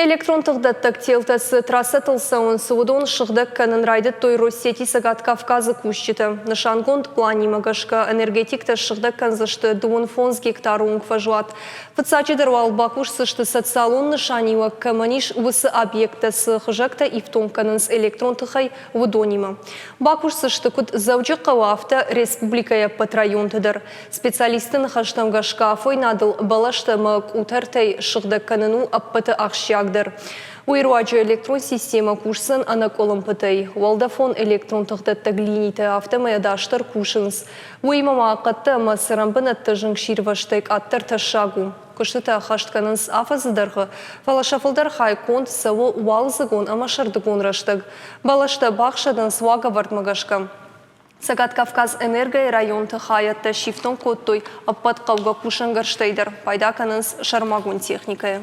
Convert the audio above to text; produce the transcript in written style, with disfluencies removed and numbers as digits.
Электрон тыхдӕттӕг телтӕ цы трассӕтыл цӕуынц, уыдон сыгъдӕг кӕнын райдыдтой Россети Цӕгат Кавказы кусджытӕ. Нысангонд пъланимӕ гӕсгӕ энергетиктӕ ссыгъдӕг кӕндзысты 35 гектары онг фӕзуат. Фыццаджыдӕр уал бакусдзысты социалон нысаниуӕг кӕмӕн ис, уыцы объекттӕ цы хызӕгтӕ ифтонг кӕнынц электрон тыхӕй, уыдонимӕ. Бакусдзысты куыд Дзӕуджыхъӕуы, афтӕ республикӕйы ӕппӕт районты дӕр. Специалистты ныхӕстӕм гӕсгӕ афойнадыл бӕлӕстӕ ӕмӕ къутӕртӕй сыгъдӕг кӕнын у ӕппӕты ахсджиагдӕр. Уый руаджы электрон системӕ кусдзӕн ӕнӕкъуылымпытӕй. Уӕлдӕфон электрон тыхдӕттӕг линитӕ афтӕмӕй ӕдасдӕр кусынц. Уыимӕ ма хъӕдтӕ ӕмӕ цӕрӕнбынӕтты зынгсирвӕзтӕй къаддӕр тӕссаг у. Куыстытӕ ӕххӕст кӕнынц афӕдзы дӕргъы, фӕлӕ сӕ фылдӕр хай конд цӕуы уалдзыгон ӕмӕ сӕрдыгон рӕстӕг. Бӕлӕстӕ бахсӕдынц уагӕвӕрдмӕ гӕсгӕ. Цӕгат Кавказ-Энергойы районты хайӕдтӕ сифтонг кодтой ӕппӕт хъӕугӕ кусӕнгӕрзтӕй дӕр, пайда кӕнынц сӕрмагонд техникӕйӕ.